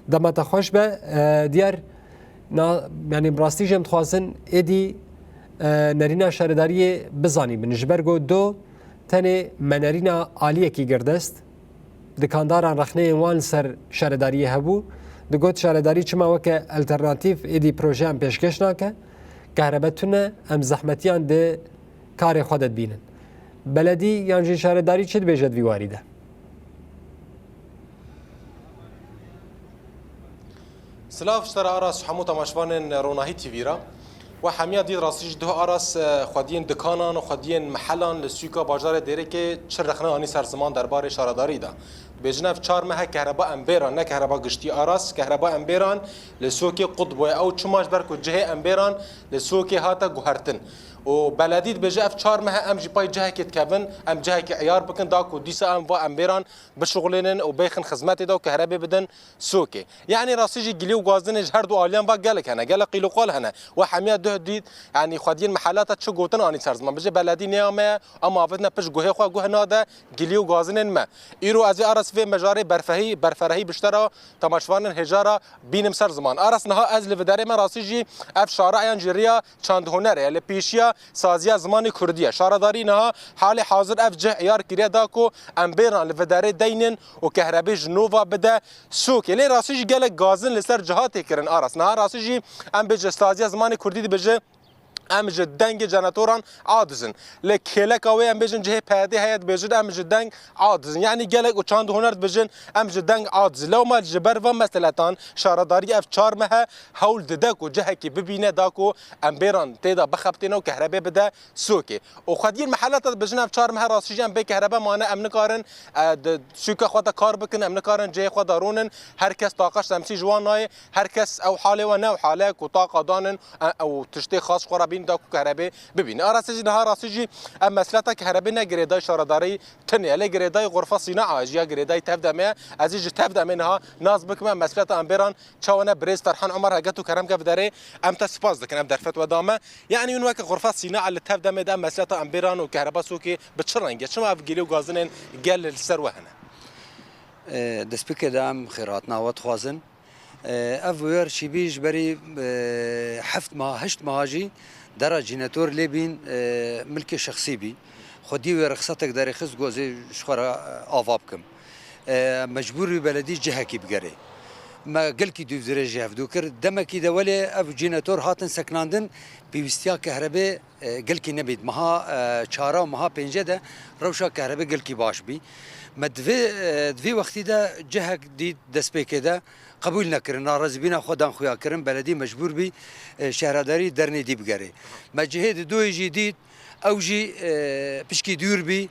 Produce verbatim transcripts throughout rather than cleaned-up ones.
Dema te xweş be, e, diyar, na, yanî bi rastî jî em dixwazin êdî, e, nerîna şaredariyê bizanîbin. Ji ber ku do tenê me nerîna aliyekî girdest, dikandaran rexneyên wan li ser şaredariyê hebû. Digot şaredarî çima weke alternatîf êdî projeyan pêşkêş nake, kehrebe tune, em zehmetiyan di karê xwe de dibînin. Beledî yan jî şaredarî çi dibêje di vî warî de? Silav ji te re Aras û hemû temaşevanên Ronahî T V re. We hemiya dît rastî jî duh Aras, e, xwediyên dikanan û xwediyên mehelan li sûka bajarê Dêrikê çi rexne anî ser ziman derbarê şaredarî de. Dibêjin ev çar meh e kehreba Enbêran, ne kehreba giştî Aras, kehreba Enbêran li sûkê qut bûye. Ew çima ji ber ku cihê Enbêran li sûkê hate guhertin. Û beledî dibêje ev çar meh e em jî pay cihekê dikevin, em cihekê eyar bikin, da ku dîsa em va Enbêran bişuxulênin û bêxin xizmetê de û kehrebê bidin sûkê. Yanî rastî jî gilî û gazinê ji her du aliyan ve gelek hene, gelek qîl û qal hene. We hemiya duh dît, yanî xwediyên mehelata çi gotin anî ser ziman. Bije beledî nêya me ye, em avêtine pişt guhê xwe, guh nade gilî û gazinên me. Îro ez ê Aras vê mejarê berfehî, berferehî bi ji te re temaşevanên hêja re bînim ser ziman. Aras niha ez li vê derê me rastî jî ev şara yan jî riya çandhunerê ye. Li pêşiya saziya zimanê kurdî ye. Şaredarî niha halê hazir ev cih eyar kiriye da ku Enbêran li vê derê deynin û kehrebê ji nû ve bide sûkê. Lê rastî jî gelek gazin li ser ciha tê kirin Aras. Niha rastî jî em bêje saziya zimanê kurdî dibêje em ji dengê cenetoran aciz in. Li kêleka wê em bêjin cihê P Y D heye dibêjin em ji deng aciz in. Yanî gelek û çand û huner dibêjin em ji deng aciz in. Lewma ji ber van meseletan şaredarî ev çar meh e hewl dide ku cihekî bibîne da ku Enbêran tê de bixebitîne û kehrebê bide sûkê. Û xwediyên mehelata dibêjin ev çar meh e rastî jî em bê kehrebe mane, em nikarin, e, di sûka xwe de kar bikin, em nikarin cihê xwe de rûnin. Her kes taqa şemsî ji wan nayê, her kes ew halê we ne ew hale ye ku taqa danin, e, ew tiştê xas xwe re bîn da ku kehrebê bibîne. Arasê jî niha rastî jî ev mesleta kehrebê ne girêdayî şaredarî tinê ye. Lê girêdayî xurfa sînaa jî ya girêdayî tevdemê ye. Ez jî ji tevdemê niha nas bikim ev mesleta Enbêran çawa ne birêz Ferhan Omer hege tu kerem ke bi derê em te spas dikin, ev derfet we da me. Yanî hûn weke xurfa sînaa li tevdemê de ev mesleta Enbêran û kehreba sûkê bi çi rengî ye? Çima ev gilî û gazinên gel li ser we hene? E, destpêkê de em xêrhatina we dixwazin. E, ev wêr çîbî ji berî, e, heft meha, heşt meha jî dera cînetor lê bîn, e, milkê şexsî bî. Xwedî wê rexsetek derêxist, got ez ê ji xwe re, e, ava bikim. E, mecbûr bî beledî cihekî bigerê. Me gelkî dûvdirêj ji hevdû kir. Demekî de welê ev cînetor hatin sekinandin, pêwîstiya kehrebê, e, gelkî nebît. Meha, e, çara û meha pênce de rewşa kehrebê gelkî baş bî. Me di vê, e, di vê wextî de cihek dît destpêkê de qebûl nekirin. Narazîbîna xwe dan xuya kirin. Beledî mecbûr bî, e, şehredarî dernê dî bigerê. Me cihê di doyê jî dît, ew jî, e, pişkî dûr bî.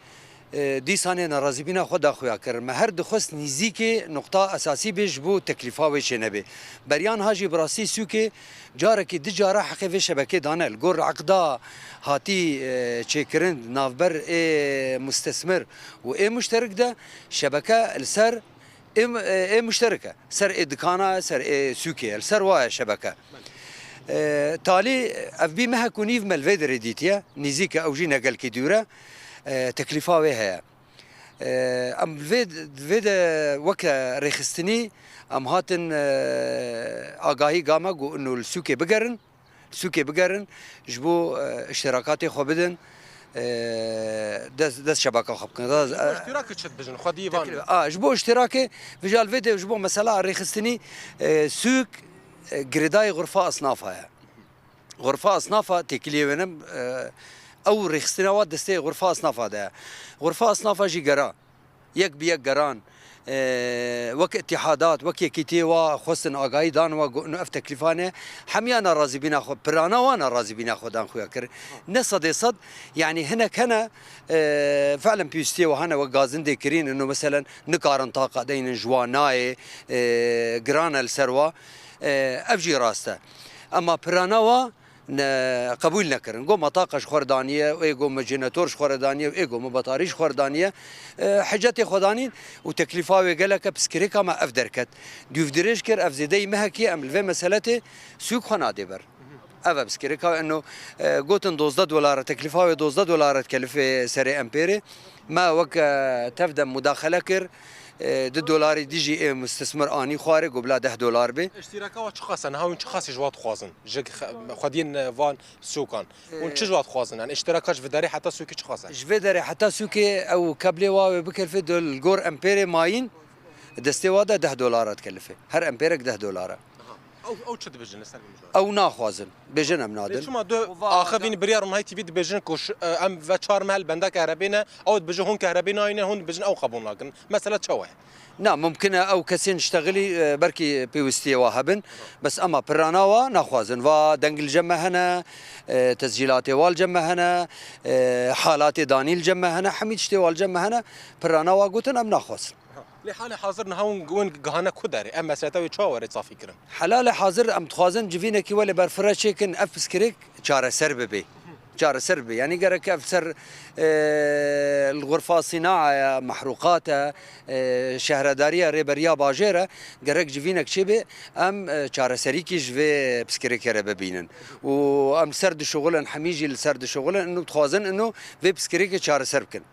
E, dîsanê narazîbîna xwe daxuya kir. Me her dixwest nîzîkê nuqta esasî bê ji bo teklîfa wê çênebê. Beriya niha jî bi rastî sûkê carekî du cara heqê vê şebekê dane. Li gor eqda hatî, e, çêkirin di navber ê mustesmir û ê muşterik de şebeke li ser ê, ê muşterik e. Ser ê dikana, ser ê sûkê, li ser wa ye şebeke. E, talî ev bî mehek û nîv me li vê derê dîtiye. Nîzîk e, ew jî ne gelkî dûr e. E, teklîfa wê heye. E, em li vê, vê de weke rêxistinî em hatin, e, agahî game ku ino li sûkê bigerin. Sûkê bigerin, ji bo, e, îştirakatê xwe bidin, e, dest, dest şebeka xwe bikin. Ji bo, e, îştirakê çi dibêjin? Xwedî van. A, ji bo îştirakê, vêca li vê de ji bo mesela rêxistinî, e, sûk, e, girêdayî xurfa esnafa ye. Xurfa esnafa têkiliyê wê ne, e, ew rêxistina wa destê xurfa esnafa de ye. Xurfa esnafa jî gera. Yek bi yek geran, e, wek îtîhadat, wek yekîtiyê wa xwestin agahî dan wa got, ino ev teklîfa ne, hemiya narazîbîna xwe, pirana wa narazîbîna xwe dan xuya kir. Ne sedê sed, yanî hinek hene, e, fiilen pêwîstiyê wa hene wek gazindê kirîn, ino meselen nikarin taqa deynin ji wan nayê, e, giran e li ser wa. E, ev jî rast e. Ema pirana wa ne, qebûl nekirin. Got me taqa ji xwe re daniye, ê got me cînetor ji xwe re daniye, ê got me betarî ji xwe re daniye. E, hicetê xwe danîn û teklîfa wê gelek e, piskirêka me ev derket. Dûvdirêj kir, ev zêdeyî mehekî ye, em li vê meseletê sûk xwe nadê ber. Ev e piskirêka wê. Eno, e, gotin dozdeh dolar e, teklîfa wê dozdeh dolar e dikelifê serê empêrê. Me wek, e, tevdem mudaxele kir. E, du dolarî dî jî ê mustesmir anî xwarê, ku bila deh dolar bê. Îştiraka wa çiqas e? Niha hûn çiqasî ji wa dixwazin? Ji xe-, xwediyên van sûkan. Hûn çi ji wa dixwazin? Yani îştiraka ji vê derê heta sûkê çiqas e? Ji vê derê heta sûkê ew keblê wa wê bikelife, li gor empêrê mayîn destê wa de deh dolara dikelife. Her empêrek deh dolar e. Aha. Ew, ew çi dibêjin li ser vê mijara? Ew naxwazin. Bêjin em nadin. Lê çima du axivîn biryar niha T V dibêjin ku ş-, e, em ve çar meh li benda kehrebê ne, ew dibêjin hûn kehrebê nayîne, hûn dibêjin ew qebûl nakin. Mesela çawa ye? Na, mumkin e ew kesên ştexilî, e, belkî pêwistiyê wa hebin. Bes ema pirana wa naxwazin. Va deng li cem me hene, e, tescîlatê wa li cem me hene, e, halatê danî li cem me hene, hemî tiştê wa li cem me hene, pirana wa gotin em naxwazin. Lê halê hazir niha hûn, hûn gihane ku derê? Em meseleta wê çawa were safî kirin? Helalê hazir em dixwazin civînekî welê berfireh çêkin, ev piskirêk çareser bibe. Çareser bibe. Yanî gerek ev ser, e, li xurfa sînaa ye, mehrûqat e, e, şehredariya rêberiya bajêr e, gerek civînek çêbe, em, e, çareserîkî ji vê piskirêkê re bibînin. Û em ser dişuxulin, hemî jî li ser dişuxulin, û dixwazin ino vê piskirêkê çareser bikin.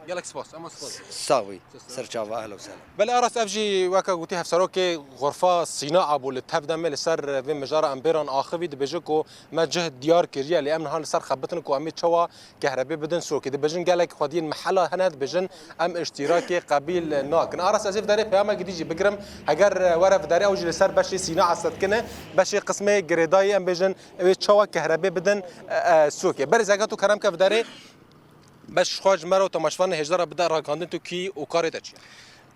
Gelek spas. Ema spas. Sax bî. Ser çava, ehla û sehla. Belê Aras, ev jî weke gotî hevserokê xurfa sînaa bû li tev demê li ser vê mijara em bêran axivî dibêje ku me cih diyar kiriye, lê em niha li ser xebitin ku em ê çawa kehrebê bidin sûkê. Dibêjin gelek xwediyên mehela hene, dibêjin em îştîrakê qebîl nakin. Aras, ez ê vê derê peyamekî dî jî bigirim. Heger were vê derê ew jî li ser beşê sînaa sedkine, beşê qismê girêdayî em bêjin, ew ê çawa kehrebê bidin, e, e, sûkê. Berê zeka tu kerem ke vê derê. Beş xwe ji me re û temaşevanê hêjdar re bide ragihandin, tu kî û karê te çi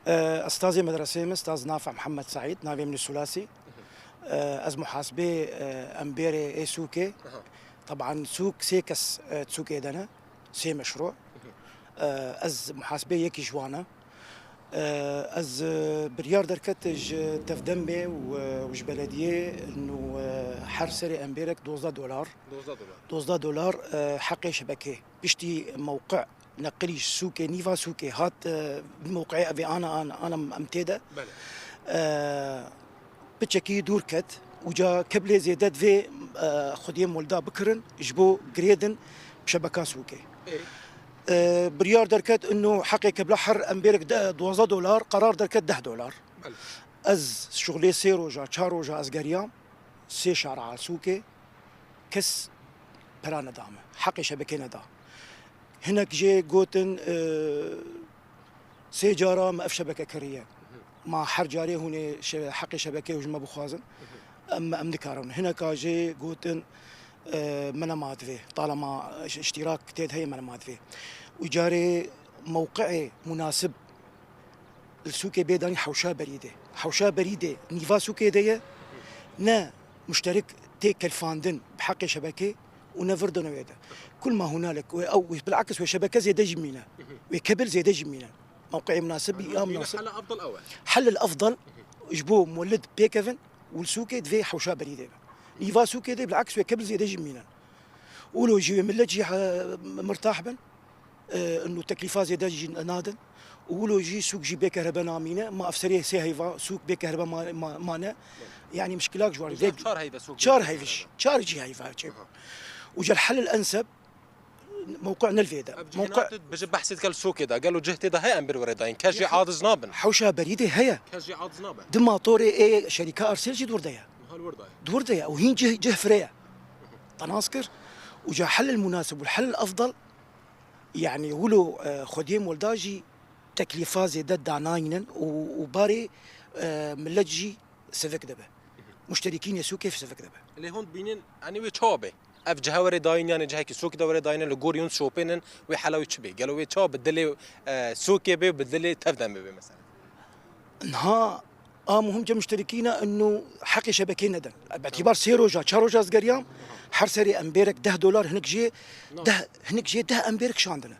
ye? Ez stazê medreseyê me, staz Nafi Mihemed Seîd, navê min Sulasî. Ez muhasibê, e, em bêrê ê sûkê. Aha. Teban sûk sê kes, e, sûkê de ne, sê meşrû. E, ez muhasibê yekî ji wan e. E, ez, e, biryar derket ji tevdemê û, e, û ji belediyê û, e, her serê em bêrek dozdeh dolar. Dozdeh dolar. Dozdeh dolar, e, heqê şebekê. Piştî mewqi neqilî ji sûkê, nîva sûkê hat, e, mewqeyê evê ana, ana, ana em tê de. Belê. E, piçekî dûr ket û ca keblê zêde divê, e, xwediyê molda bikirin ji bo girêdin şebeka sûkê. Ê? E, biryar derket ino heqê kebla her em bêrek de dozdeh dolar, qerar derket deh dolar. Belê. Ez şuxlê sê roja, çar roja ez geriyam, sê şara sûkê, kes pera neda me. Heqê şebekê neda. Hinek jê gotin, e, sê cara me ev şebeke kiriye. Ma her carê hûn ê şe-, heqê şebekê ji me bixwazin. Em, em nikarin. Hineka jê gotin, e, me nema divê. Talema iş-, iştîrak tê de heye me nema divê. Û carê mewqeê munasib li sûkê bê danî hewşa berî de. Hewşa berî de nîva sûkê de ye, ne muşterik tê kelfandin bi heqê şebekê û ne vir done wê de. Kul ma hunalek wê ew, bilakis wê şebeke zêde jî mîne. Wê kebil zêde jî mîne. Mewqeyê munasib ya munasib. Hel el afdal ji bo muwellid pêkevin û li sûkê divê hewşa berî de be. Nîva sûkê de bilakis wê kebil zêde jî mîne. Wilo jî wê millet jî, e, mirtah bin. E, û teklîfa zêde jî nadin. Û wilo jî sûk jî bê kehrebe namîne. Ma ev serê sê heyva sûk bê kehrebe ma-, ma-, mane. Yani mişkilak ji wan. Çar heyve sûk bê kehrebe. Çar heyviş, çar jî heyva çê. Aha. Û jel helil enseb mewqi ne li vê de. Ev cihê mewqi nat dibêje behsê dike li sûkê de. Gelo cih tê de heye em bir were dayîn? Kes jê aciz nabin. Hewşa berî de heye. Kes jê aciz nabin. Di matorê ê şerîka Arsêl jî dûr de ye. Hal wir dayî. Dûr de ye. Û hîn cih, cih firê ye. Te nas kir. Û ca helil munasib û helil efdal. Yani wilo, e, xwediyê molda jî teklîfa zêde danayînin û, û barê, e, millet jî sivik dibe. Muşterîkînê sûkê sivik dibe. Lê hûn dibînin, enî wê çawa be? Ev cihe were dayîn, yani cihekî sûkê de were dayîn, li gor yûn şopênin, wê hela wê çi be? Gelo wê çawa bi dilê, e, sûkê be û bi dilê tev demê be mesela? Niha a muhim ce muşterîkîn e, inu heqê şebekê nedin. Bi îtîbar sê roja, çar roja ez geriyam, her serê em bêrek deh dolar, hinik jê deh, hinik jê deh em bêrek şandine.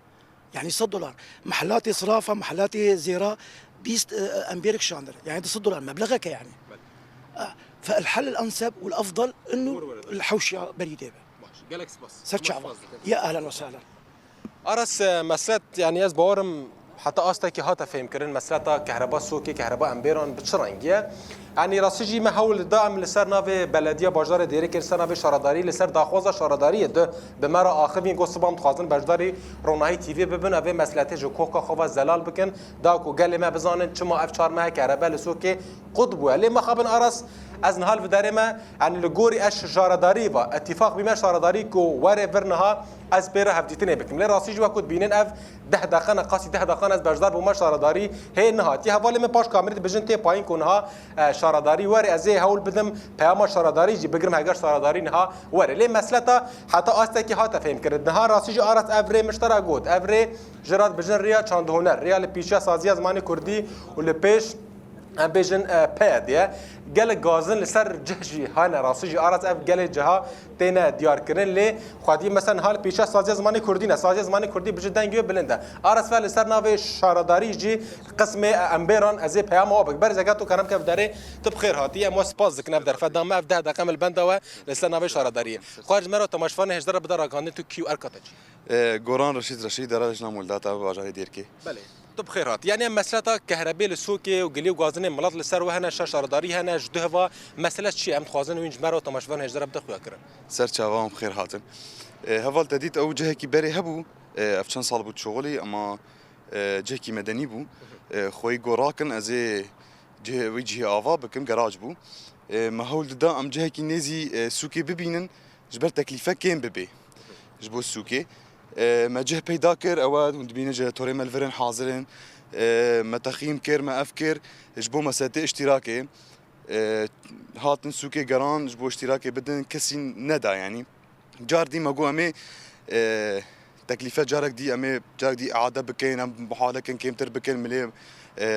Yani sed dolar. Mehelatê Sirafa, mehelatê Zêra bîst, e, em bêrek şandine. Yani du sed dolar meblexeke yani. Belê. E, fe el hel el enseb û el efdal inu el hewşa berî dê be. Baş. Gelek spas. Ser çava. Spas dikim. Ya ehlen ve sehlen. Aras, e, Mesret, yani ez bawerim Heta astekî hate fêhmkirin, meseleta kehreba Sokê, kehreba Embêran bi çi rengî ye? Yanî rastî jî me hewl da em li ser navê belediya bajarê Dêrikê, li ser navê şaredarî, li ser daxwaza şaredariyê di bi me re axivîn, got, siba em dixwazin beşdarî Ronahî T V bibin, ev ê mesletê ji koka xwe ve zelal bikin, da ku gelê me bizanin çima ev çar meh kehrebe li Sokê qut bûye. Lê mixabin Aras, ez niha li vê derê me, yanî li gorî ez şaredarî ve, îtîfaq bîme şaredarî ku were vir niha ez pê re hevdîtinê bikim. Lê rastî jî wekû dibînin ev deh deqe ne, qasî deh deqan ez beşdar bûme şaredarî hê nehatiye. Hevalê min paş kamerê dibêjin tê payîn ku niha, e, şaredarî were, ez ê hewl bidim peyama şaredarî jî bigirim heger şaredarî niha were. Lê mesleta heta astekî hate fêhmkirin. Niha rastî jî Aras ev rê min ji te re got. Ev rê ji re dibêjin rêya çandhuner, rêya li pîşiya saziya zimanê kurdî û li pêş em bêjin, e, peye diye. Gelek gazin li ser cih jî hene, rastî jî Aras ev gelê ciha têne diyarkirin, lê xwedî mesela niha li pêşiya saziya zimanê kurdî ne, saziya zimanê kurdî bi ji dengê wê bilind e. Aras ve li ser navê şaredarî jî qismê, e, Embêran ez ê peyama we bikim. Berî zeka tu kerem ke bi derê tu bi xêr hatî. Em we spas dikin ev derfet da me, ev deh deqe em li benda we li ser navê şaredariyê. Xwar ji me re temaşevanê hêjdar re bide ragihandin tu kî û erka te çi? E, Goran Reşîd Reşîd, dere Lejna Moldata, bajarê Dêrkê. Belê. Tu bi xêr hat. Yanî em mesleta kehrebê li Sokê û gilî û gazinên milet li ser we hene, şa şaredarî hene, ji duh ve mesele çi ye? Em dixwazin wîn ji me re û temaşevanên hêjdar re bide xuya kirin. Ser çavan bi xêr hatin. E, heval te dît ew cihekî berê hebû. E, ev çend sal bû dişuxulî, ema, e, cihekî medenî bû. E, xweyî got rakin, ez ê cihê, wî cihê ava bikim, gerac bû. E, me hewl dida em cihekî nêzî, e, Sokê bibînin, ji ber teklîfe kêm bibe ji bo Sokê. E, me cih peyda kir, ew e, hûn dibînin jenetorê me li vir in hazir in. E, me texmîn kir, me ev kir, ji bo meseletê îştîrakê. E, hatin Sokê geran ji bo îştîrakê bidin, kesî neda, yanî. Car dî me got em ê, e, teklîfe carek dî, em ê carek dî îade bikeyin, em muhalekin kêmtir bikin, milê, e,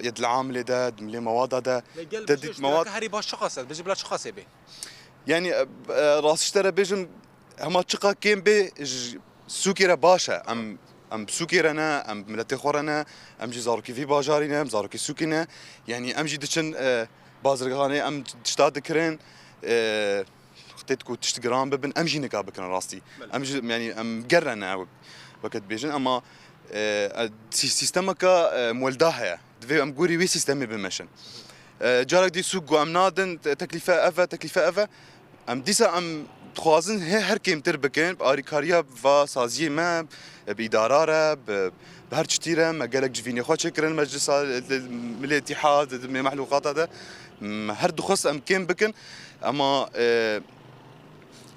yedleamilê de, milê mewada de. Lê gel Te bi dît mewad- Îştiraka herî baş çiqas e? Bijî bila çiqasê bê? Yanî, e, e, rastî ji te re bêjim, hema çiqa kêm bê, ji Sokê re baş e. Em, em bi Sokê re ne, em bi miletê xwe re ne, em jî zarokê vî bajarî ne, em zarokê Sokê ne. Yanî em jî diçin, e, bazirganê, em tişta dikirin, e, têt ku tişt giran bibin, em jî nika bikin rastî. Belê. Em jî, yanî em ger re ne, wek, weke dibêjin, ema, e, e, sî-, sîstemeka, e, muwelda heye. Divê em gorî wî sîstemê bimeşin. E, carek dî Sok got em nadin, te-, teklîfe ev e, teklîfe ev e. Em dîsa em dixwazin hê her kêmtir bikin, bi arîkariya va saziyê me, bi îdara re, bi, bi her çitî re, me gelek civînê xwe çêkirin meclisa, milê îtîhad, di mê mehluqata de. Me her dixwest em kêm bikin, ema, e,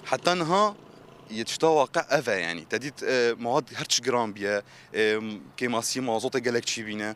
heta niha yê tişta waqe ev e, yanî. Te dît, e, mewad her çi giran biye, e, kêmasiyê mazotê gelek çî bîne.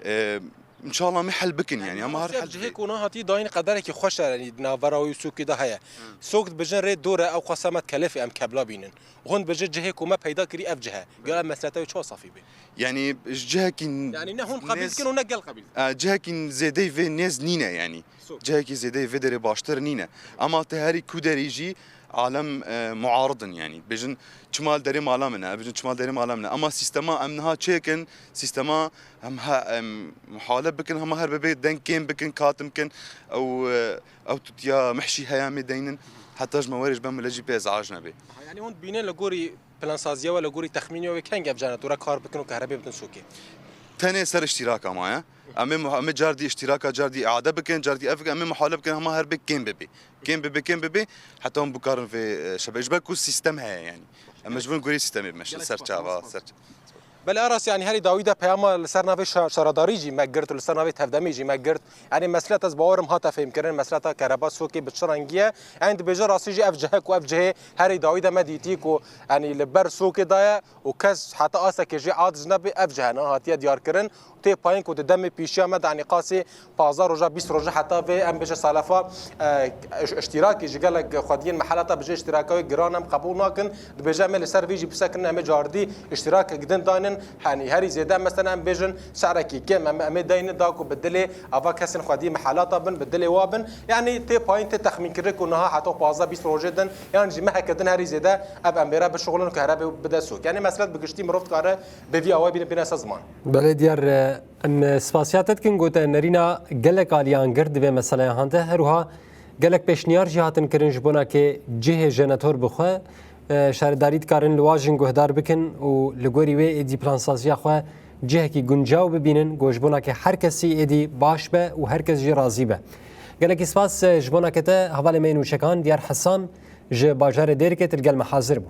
E, înşallah em ê hel bikin, yanî, ama her hel cihê bê. Ku niha hatî dayîn qederekî xweş e, yanî, di navbera wî û Sokê de heye. Sok dibêjin rê dor e, ew qasa me kelef e, em kebla bînin. Hûn dibêjin cihê ku me peyda kirî ev cih e. Gel ev meslete wê çawa safî bê? Yanî, ji cihekî Yanî ne hûn qebîl nêz- dikin û ne gel qebîl dikin. E, cihekî zêdeyî vê nêz nîne, yanî. Sok. Cihekî zêdeyî vê derê baştir nîne. Ama te herî ku derî jî alem, e, muarid in, yanî. Bêjin çima li derê mala min e, bêjin çima li derê mala min e. Ama sîstema em niha çêkin, sîstema em ha-, em muhale bikin, hema her bibê deng kêm bikin, katim kin, ew, e, ew tutiya mehşî heye em ê deynin, heta ji me werê ji ber millet jî pê ezac nebe. Ha, yanî hûn dibînin li gorî plansaziya we, li gorî texmîniya we keng ev jenetora kar bikin û kehrebê bidin Sokê? Tenê ser îştîraka maye. Em ê muh-, em ê car dî îştîraka, car dî îade bikin, car dî ev bikin, em ê muhale bikin, hema her bê kêm bibe. Kêm bibe, kêm bibe, heta hûn bikarin vê, e, şebe-, ji ber ku sîstem heye, yanî. Em mecbûr gorî sîstemê bimeşin, ser çava, ser ç- Belê Aras, yanî herî dawî de peyama li ser navê şa-, şaredarî jî me girt û li ser navê tevdemê jî me girt. Yanî mesleta ez bawerim hate fêhmkirin, mesleta kereba Sokê bi çi rengî ye? Yanî dibêje rastî jî ev cihek û ev cihê herî dawî de me dîtî ku, yanî, li ber Sokê de ye û kes heta astekê jî aciz nebe, ev cih e niha hatiye diyarkirin. Tê payîn ku di demê pêşiya me de, yanî qasî pazdeh roja, bîst roja heta vê, em bêje salefa, e, iş-, îştîrakî ji gelek xwediyên mehelata bi jê îştîraka wê giran em qebûl nakin. Dibêje em ê li ser vê jî bisekinin, em ê cardî îştîrakek din daynin. Hanî herî zêde mesela em bêjin serekî kêm em, em ê deynin da ku bi dilê ava kesên xwediyê mehelata bin, bi dilê wa bin. Yanî tê payîn, tê texmînkirin ku niha heta pazdeh bîst rojê din, yan jî meheke din herî zêde ev em bê re bişuxulin ku here bê bide Sokê. Yanî meslet bi giştî mirov dikare bi vî awayî bîne, bîne ser ziman. Belê diyar, e, em spasiya te dikin ku te nerîna gelek aliyan girt di vê meseleya hande. Her wiha gelek pêşniyar jî hatin kirin ji bona ke cihê jenetor bixwe, e, şaredarî dikarin li wajin guhdar bikin û li gorî wê êdî plansaziya xwe cihekî guncaw bibînin ku ji bo nake her kesî êdî baş be û her kes jî razî be. Gelekî spas ji bo nake te hevalê me yê nûçekan Diyar Hesan ji bajarê Dêrikê tu li gel me hazir bû.